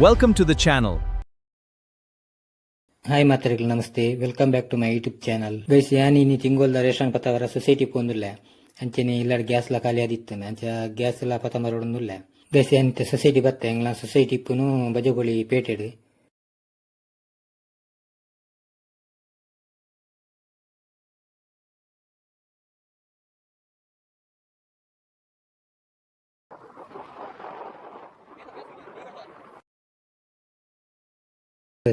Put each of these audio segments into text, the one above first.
Welcome to the channel. Hi ಮಾತರಿಗಳು, namaste. Welcome back to my YouTube channel, guys. ಯಾನ್ ಇನಿ ತಿಂಗೊಲ್ದ ration ಪತ್ತವರ society ಪೋಂದುಲ್ಲೆ. ಅಂಚೆನೆ ಇಲ್ಲಡ್ ಗ್ಯಾಸ್ ಲ ಖಾಲಿ ಆದಿತ್ತನೆ, ಅಂಚ ಗ್ಯಾಸ್ ಲ ಪತ್ತಂಬರೊಡುಂದುಲ್ಲೆ. ಗೈಸ್, ಯಾನ್ ಇತ್ತೆ ಸೊಸೈಟಿ ಬತ್ತೆ. ಎಂಗ್ಲ ಸೊಸೈಟಿ ಇಪ್ಪುನು ಬಜಗೋಳಿ ಪೇಟೆಡ್.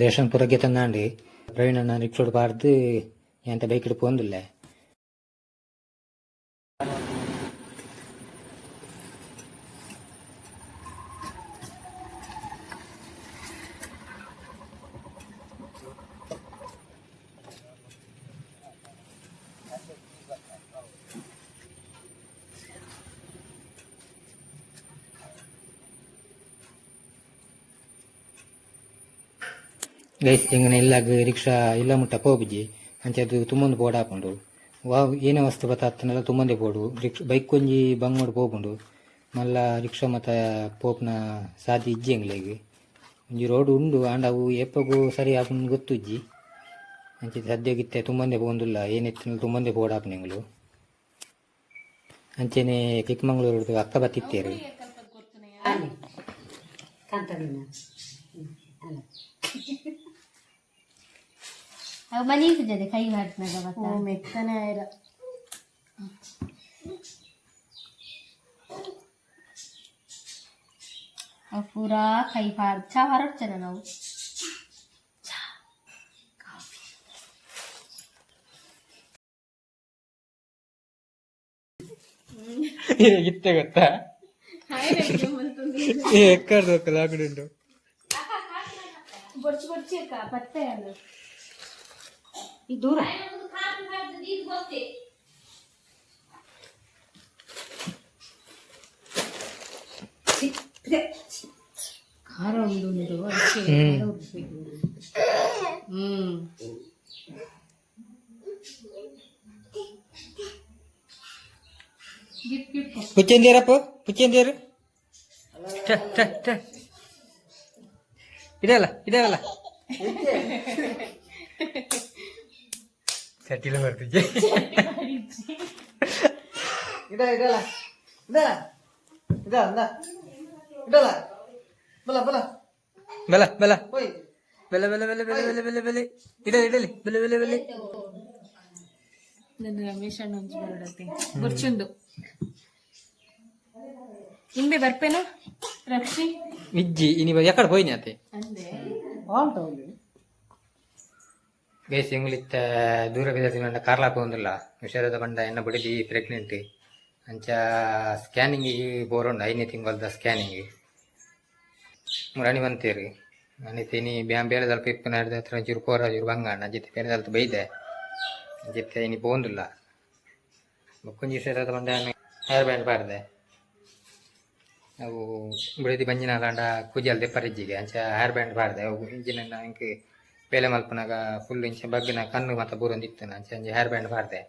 ರೇಷನ್ ಪೂರ ಗೆತೊಂದಾಂಡ್. ಪ್ರವೀಣ್ ಅಣ್ಣ ರಿಕ್ಷಾಡ್ ಪಾಡ್ದ್ ಯಾನ್ ಬೈಕ್ ಡ್ ಪೋವೊಂದುಲ್ಲೆ. ಗೈಸ್, ಎಂಕಲ್ನ ಇಲ್ಲಗ್ ರಿಕ್ಷಾ ಇಲ್ಲ ಮುಟ್ಟ ಪೋಪುಜಿ. ಅಂಚ ಅದು ತುಂಬೊಂದು ಪೋಡಾಪುಂಡು. ವಾವ್ ಏನೆ ವಸ್ತು ಬತ್ತತ್ತಂಡಲ ತುಂಬೊಂದೇ ಪೋಡು. ರಿಕ್ಷಾ ಬೈಕ್ ಒಂಜಿ ಬಂಗೋಡು ಪೋಪುಂಡು. ಮಲ್ಲ ರಿಕ್ಷಾ ಮತ ಪೋಪುನ ಸಾದಿ ಇಜ್ಜಿ ಎಂಕ್ಲೆಗ್. ಒಂಜಿ ರೋಡ್ ಉಂಡು, ಆಂಡ ಅವು ಏಪೊಗು ಸರಿ ಆಪುಂಡು ಗೊತ್ತುಜ್ಜಿ. ಅಂಚ ಸದ್ಯಗ್ ಇತ್ತೆ ತುಂಬೊಂದೇ ಪೋವೊಂದುಲ್ಲ. ಏನಿತ್ತ್ಂಡಲ ತುಂಬೊಂದೇ ಪೋಡಾಪುನ ಎಂಕುಲು. ಅಂಚೆನೆ ಚಿಕ್ಕಮಗಳೂರು ಅಕ್ಕ ಬತ್ತಿತ್ತೇರು. ಅವು ಮನಿ ಪೂಜೆ ಕೈ ಮಾಡ್ತನಾಗ. ಓ, ಮೆತ್ತನೆ ಆಯ್ರ. ಅವು ಪೂರಾ ಕೈ ಫಾರ್ ಚಾ ಹೊರಡ್ತೇನೆ ನಾವು. ಇತ್ತೆ ಗೊತ್ತಾ? ಎಕ್ಕಡ್ ಲಾಗಡುಂಡು. ಬೊರ್ಚು ಬೊರ್ಚಿ ಅಕ್ಕ ಪತ್ತೆ ಅದು ಈ ದೂರ. ಖಾರ ಉಂಡು ಉಂಡು ಅದಕ್ಕೆ ಖಾರ ಉರ್ಸ್ಬೇಕು. ಪುಚ್ಚಂದಿರಪ್ಪ, ಪುಚ್ಚಂದಿರು. ಇದಲ್ಲ, ಇದಲ್ಲ, ಚಟಿಲ ಬರ್ತಿದ್ದೆ. ಇಡ, ಇಡಲ್ಲ, ಇಡ, ಇಡ, ಅಂದ ಇಡಲ್ಲ. ಬಲ ಬಲ ಬಲ ಬಲ ಬೆಲೆ ಬೆಲೆ ಬೆಲೆ ಬೆಲೆ ಬೆಲೆ ಬೆಲೆ ಬೆಲೆ ಇಡ, ಇಡಲಿ, ಬೆಲೆ ಬೆಲೆ ಬೆಲೆ. ನನ್ನ ರಮೇಶ್ ಅಣ್ಣ ಒಂಜಿ ಬರೋಡತ್ತೆ ಬೊರ್ಚುಂದು ಇಂಬೆ ಬರ್ಪೇನ ರಕ್ಷಿ. ಇಜ್ಜಿ, ಇನಿ ಎಕಡೆ ಪೋಯಿನಿ ಅತೆ. ಅಂದೆ. ಗೈಸ್, ಎಂಗುಲಿತ್ತ ದೂರ ಬಿದರ್ತಿ ಕಾರ್ಲ ಪೋಂದುಲ್ಲ. ಹುಷಾರದ ಬಂಡ ಎನ್ನ ಬುಡದಿ ಪ್ರೆಗ್ನೆಂಟ್. ಅಂಚ ಸ್ಕ್ಯಾನಿಂಗ್ ಬೋರುಂಡು, 5ನೇ ತಿಂಗಳದ ಸ್ಕ್ಯಾನಿಂಗ್. ರಾಣಿ ಬಂತೇರಿ ಅನಿತೆ ಇನಿ ಬ್ಯಾಂ ಬೇಲೆ ದಲ್ಪ ಇಪ್ಪುನ ಹತ್ರ ಒಂಚೂರು ಪೋರ ಚೂರು ಬಂಗಾಣ ಜಿತ್ತೆ ಬೇಲೆ ದಲ್ಪ ಬೈದೆ. ಜಿತ್ತೆ ಇನಿ ಪೋಂದುಲ್ಲ. ಬೊಕ್ಕೊಂಜಿ ಹುಷಾರದ ಬಂಡ ಹೇರ್ ಬ್ಯಾಂಡ್ ಪಾಡ್ದೆ. ಅವು ಬುಡದಿ ಬಂಜಿನಾಲಾಂಡ ಕೂಜಲ್ ದೆಪ್ಪರಿಜ್ಜಿಗೆ. ಅಂಚ ಹೇರ್ ಬ್ಯಾಂಡ್ ಪಾಡ್ದೆ. ಅವು ಇಂಜಿನ ಎಂಕ್ ಬೇಲೆ ಮಲ್ಪುನಗ ಫುಲ್ ಇಂಚ ಬಗ್ಗಿನ ಕಣ್ಣು ಮಾತ ಬೂರೊಂದಿತ್ತು. ಅಂಚ ಅಂಚ ಹೇರ್ ಬ್ಯಾಂಡ್ ಪಾಡ್ದೆ.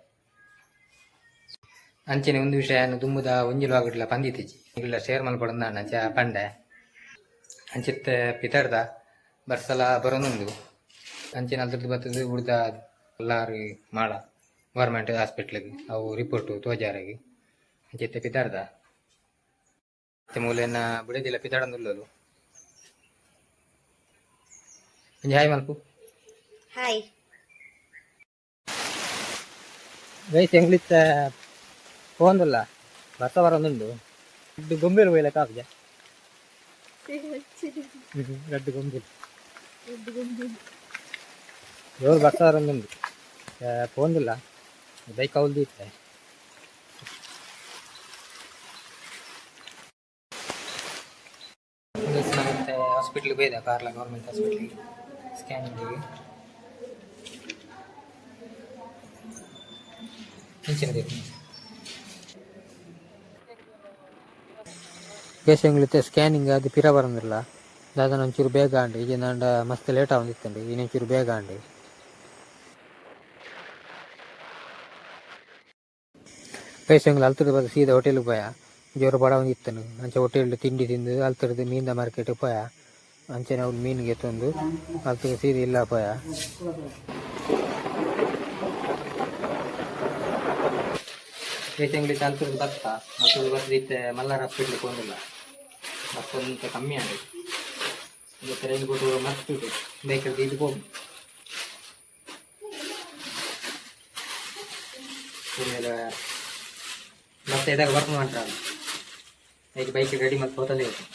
ಅಂಚನೆ ಒಂದು ವಿಷಯ ದುಂಬುದ ಒಂಜಿ ಲಾಗಿಡ್ಲ ಪಂದಿತ್ತಿಜಿ, ಇಲ್ಲ ಶೇರ್ ಮಲ್ಪೊಡುಂದು ಅಂಚ ಪಂಡೆ. ಅಂಚಿತ್ತೆ ಪಿತರ್ದ ಬರ್ಸಲ ಬರೋನುಂಡು. ಅಂಚಿನ ಅಲ್ತದ್ದು ಬತ್ತದು ಉಡ್ದ ಎಲ್ಲಾರು ಮಾಳ ಗೌರ್ಮೆಂಟ್ ಹಾಸ್ಪಿಟ್ಲಿಗೆ ಅವು ರಿಪೋರ್ಟ್ ತೋಜಾರಿಗೆ. ಅಂಚಿತ್ತೆ ಪಿತಾರ್ದ ಮೂಲೆನ ಬುಡದಿಲ್ಲ ಪಿತಾಡಂದುಲ್ಲಲು. ಒಂಜಿ ಹಾಯ್ ಮಲ್ಪು. ಹಾಯ್. ಗೈಸ್, ಎಂಗ್ಲಿತ್ತ ಪೋಂದುಲ್ಲ. ಬರ್ಸ ಬರೋದುಂಡು. ರಡ್ಡು ಗೊಂಬೆಲು ಪೋಯಿಲ ಕಾಪುಜ, ರಡ್ಡು ಗೊಂಬೆಲು. ಜೋರು ಬರ್ಸ ಬರೋದುಂಡು. ಪೋಂದುಲ್ಲ, ಬೈಕ್ ಅವಲ್ದು ಇತ್ತೆ. ಮತ್ತೆ ಹಾಸ್ಪಿಟ್ಲಿಗೆ ಹೋಯ್ದೆ, ಕಾರ್ಲ ಗೌರ್ಮೆಂಟ್ ಹಾಸ್ಪಿಟ್ಲಿಗೆ ಸ್ಕ್ಯಾನಿಂಗಿಗೆ. ಇಂಚಿನ ಕೇಶಂಗ್ಲಿತ್ತೆ ಸ್ಕ್ಯಾನಿಂಗ್ ಅದು ಪಿರ ಬರಂದಿಲ್ಲ. ದಾದನ ಒಂಚೂರು ಬೇಗ ಆಂಡ್. ಈಗ ನಾಂಡ ಮಸ್ತ್ ಲೇಟ್ ಆವೊಂದಿತ್ತುಂಡು. ಇನ್ನೊಂಚೂರು ಬೇಗ ಆಂಡ್. ಕೇಶಂಗ್ಲ ಅಲ್ತುಡು ಬತ್ತ ಸೀದಾ ಹೋಟೆಲ್ಗೆ ಪೋಯ. ಜೋರು ಬಡವೊಂದಿತ್ತನು. ಅಂಚ ಹೋಟೆಲ್ ತಿಂಡಿ ತಿಂದು ಅಲ್ತುಡ್ದು ಮೀನ್ದ ಮಾರ್ಕೆಟ್ ಪೋಯ. ಅಂಚನೆ ಅವ್ಲು ಮೀನ್ ಗೆತ್ತೊಂದು ಅಲ್ತುಗು ಸೀದಾ ಇಲ್ಲ ಪೋಯ. ಎಂಗ್ಲು ಅಲ್ತುರ್ದು ಬತ್ತ, ಅಲ್ತುರ್ದು ಬತ್ತದ ಇತ್ತೆ ಮಲ್ಲಾರ್ ಹಾಸ್ಪಿಟ್ಲಿಗೆ ಪೋಂದಿಲ್ಲ. ಮತ್ತೊಂತ ಕಮ್ಮಿ ಆಂಡ್. ಇತ್ತೆ ರೈನ್ ಕೋಟ್ ಮಸ್ತ್ ಬೈಕ್ ದೀದ್ ಪೋವು. ಆಮೇಲೆ ಮತ್ತೆ ಇದಾಗ ವರ್ಕ್ ಮಾಡ್ರ, ಈಗ ಬೈಕ್ ರೆಡಿ ಮತ್ತೆ ಹೋತಲ್ಲೇ ಇತ್ತು.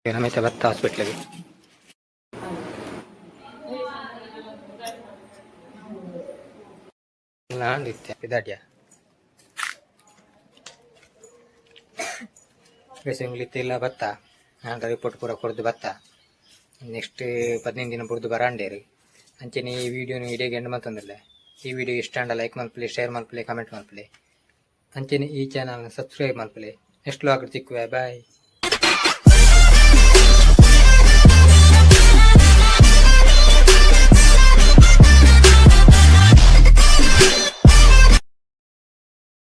ನಮೈತೆ ಭತ್ತ ಹಾಸ್ಪಿಟ್ಲಿಗೆ. ಇತ್ತೆ ಪಿದಾಟ್ಯ ಎಂಗ್ಲು ಇಲ್ಲ ಭತ್ತ ಆಂಡ ರಿಪೋರ್ಟ್ ಪೂರ ಕೊರ್ದು ಬತ್ತ. ನೆಕ್ಸ್ಟ್ 15 ದಿನ ಬುಡ್ದು ಬರಾಂಡೇರು. ಅಂಚನೆ ಈ ವಿಡಿಯೋನು ಇಡೀ ಎಂಡ್ ಮಲ್ತೊಂದುಲ್ಲೆ. ಈ ವಿಡಿಯೋ ಇಷ್ಟ ಆಂಡ ಲೈಕ್ ಮಲ್ಪುಲೆ, ಶೇರ್ ಮಲ್ಪುಲೆ, ಕಮೆಂಟ್ ಮಲ್ಪುಲೆ. ಅಂಚನೆ ಈ ಚಾನಲ್ ಸಬ್ಸ್ಕ್ರೈಬ್ ಮಲ್ಪುಲೆ. ನೆಕ್ಸ್ಟ್ ವ್ಲಾಗ್ ತಿಕ್ಕುವೆ, ಬಾಯ್.